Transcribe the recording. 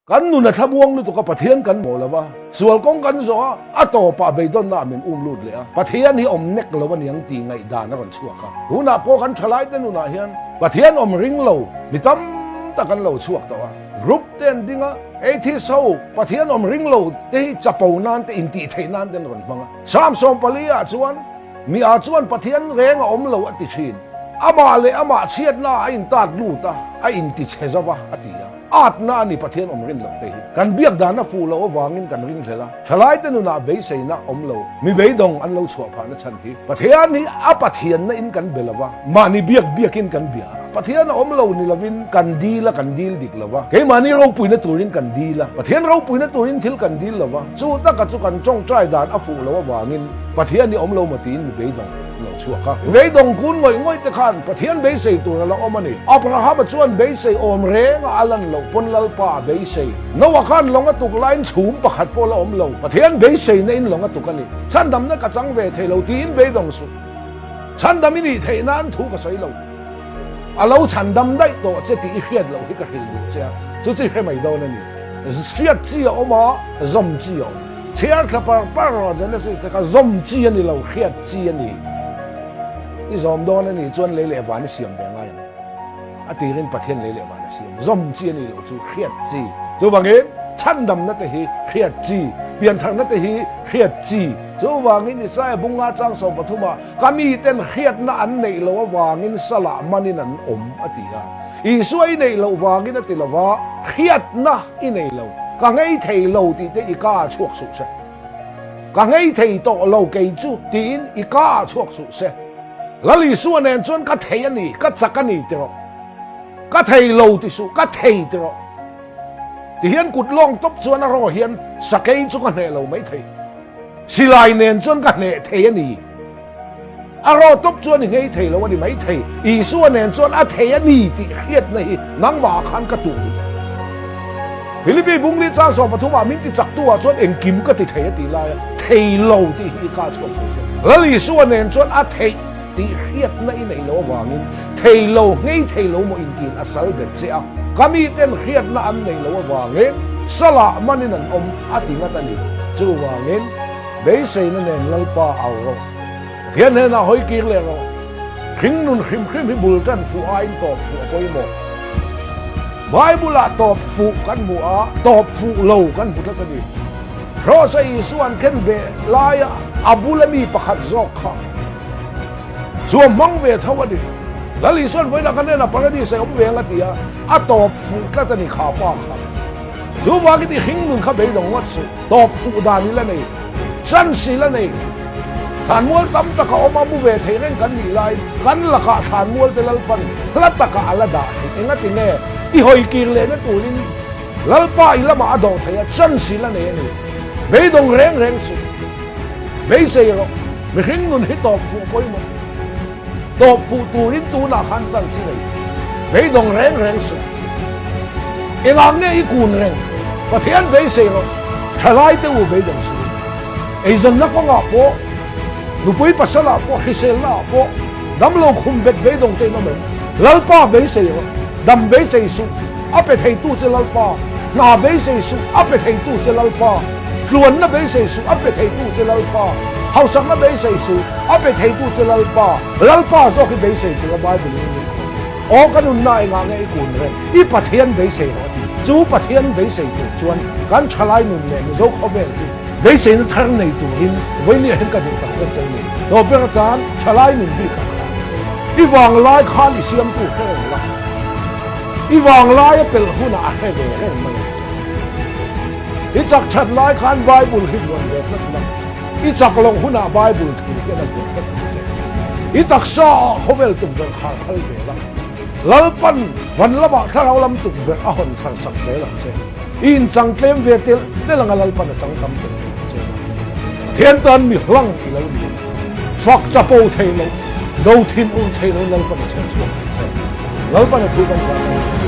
Kan nun a thlamuang lutuk a, Pathian kan maw lo va, sual kawng kan zawh a, a tawpah beidawnna ah min um lut leh a, Pathian hi awm nek lo a niang tih ngaihdan a rawn chhuak a. Tunah pawh kan thalaite nunah hian Pathian awm ring lo mi tam tak an lo chhuak tawh a, group te an ding a, atheist ho Pathian awm ring lo te hi chapo nan te intih theih nan te an rawn hmang a. Psalm 14 ah chuan Mi a chuan Pathian reng a awm lo a ti thin. Amah leh amah chhiatna ah a intat lut a, a inti chhe zo va a ti a. Atna a ni Pathian awm rin loh te hi. Kan biak dan a fuh loh avangin kan ringhlel a, thalaite nunah beiseina awm lo, mi beidawng an lo chhuah phahna chhan hi Pathian hi a Pathianna in kan be lo va, mahni biak biakin kan bia a. Pathian a awm lo ni lovin kan dil a, kan dil dik lo va, keimahni ropuina turin kan dil a, Pathian ropuina turin thil kan dil lo va, chu taka chu kan tawngtai dan a fuh loh avangin Pathian hi awm lo maw tiin mi beidawng lo chhuak a. Beidawng kun ngawih ngawih te khan Pathian beisei tur a la awm a ni. Abrahama chuan beisei awm reng a a lan loh pawn Lalpa a beisei. Noah khan lawng a tuk laiin chhum pakhat pawh la awm lo. Pathian beiseina in lawng a tuk a ni. Chhandamna ka chang ve thei lo tiin beidawng suh. Chhandam i nih theih nan thu ka sawi lo. A lo chhandam daih tawh che tih i hriat loh hi ka hrilh duh che a, chu chu i hre mai dawn a ni. Hriat chi a awm a, zawm chi a awm. Chhiar thla par par rawh Genesis te kha zawm chi a ni lo, hriat chi a ni. I zawm dawn a nih chuan lei leh van i siam ve ngai ang. A tirin Pathian lei leh van a siam. Zawm chi a nih loh chu hriat chi. Chuvangin chhandamna te hi hriat chi, piantharna te hi hriat chi. Chuvangin Isaiah bunga chang 13 ah ka miten hriatna an neih loh avangin salah manin an awm a ti a. Isua i neih loh vangin a ti lo va, hriatna i nei lo, ka ngei thei lo tih te i ka ah chhuak suh se. Ka ngei thei tawh lo kei chu tiin i ka ah chhuak suh se. Lal Isua nen chuan ka thei a ni, ka chak a ni ti rawh. Ka thei lo ti suh, ka thei ti rawh. Tihian kut lawng tawp chuan a raw hian sakei chu ka hneh lo mai thei. Silai nen chuan ka hneh thei a ni. A raw tawp chuan i nghei thei lo a ni mai thei. Isua nen chuan a thei a ni tih hriatna hi nangmah ah khan ka tuh duh. Philippi bungli chang 13 ah min ti chaktu ah chuan engkim ka ti thei a tih lai a, thei lo tih hi i kah chhuak suh se. Lal Isua nen chuan a theih tih hriatna i neih loh avangin thei lo, nghei thei lo maw intiin a sal bet che a, ka miten hriatna an neih loh avangin salah manin an awm a ti ngat a ni. Chuvangin beiseina nen Lalpa au rawh. Pathian hnenah hawi kir leh rawh. Hring nun hrim hrim hi bul tan fuh aiin tawp fuh a pawimawh. Bible-ah tawp fuh kan hmu a, tawp fuh lo kan hmu tlat a ni. Kraws-a Isua an khen beh laia a bula mi pakhat zawk kha chu a hmang ve tho a ni. Lal Isua'n vawilah ka hnenah Paradis a awm ve ang a ti a, a tawp fuh tlat a ni kha pa kha. Chuvangin i hring nun kha beidawng ngawt suh. Tawp fuh dan i la nei, chance i la nei. Thlanmual tam taka awm a mu ve thei reng kan nih laiin kan lakah thlanmual te Lalpan hla takah a la dah thei. Engati nge i hawi kir lehna turin Lalpa i lamah a dawh thei a, chance i la nei a ni. Beidawng reng reng suh. Beisei rawh, mihring nun hi tawp fuh pawimawh. Tawp fuh turin tunah khan chance i nei. Beidawng reng reng suh. Engah nge i kun reng? Pathian beisei rawh. Thalai te u beidawng suh. Eizawnna kawngah pawh, nupui pasalah pawh, hriselnaah pawh, damlo khum bet beidawng te in awm em? Lalpa beisei rawh. Dam beisei suh. A pe theitu che Lalpa. Hna beisei suh. A pe theitu che Lalpa. Tluanna beisei suh. A pe theitu che Lalpa. Hausakna beisei suh. A pe theitu che Lalpa. Lalpa zawk hi beisei tura Bible in min khawn a. Aw ka nunna engah nge i kun reng? I Pathian beisei rawh a ti. Chu Pathian beisei tur chuan kan thalai nun leh Mizo khawvel hi beiseina thar nei turin vawinia hian ka duh tak zet cheu ni. Tawp ber atan thalai nun bik ah khan i vanglai khan i siamtu hre reng la. I vanglai a pelh hunah a hre ve reng mai ang che. I chak that lai khan Bible hi vuan ve tlat la. I chak loh hunah Bible thu hian a vuan tlat ang che. I taksa ah khawvel tukverh khar phal ve la. Lalpan van lamah thlarau lam tukverh a hawn thar sak zel ang che. I inchang tlem ve telh telh anga Lalpan a chang tam telh telh ang che. Pathian tan mi hlang i lo ni. Fak chapo thei lo, do thin ur thei lo Lalpan a chher chhuak ang che. Lalpan a thu kan zah mai.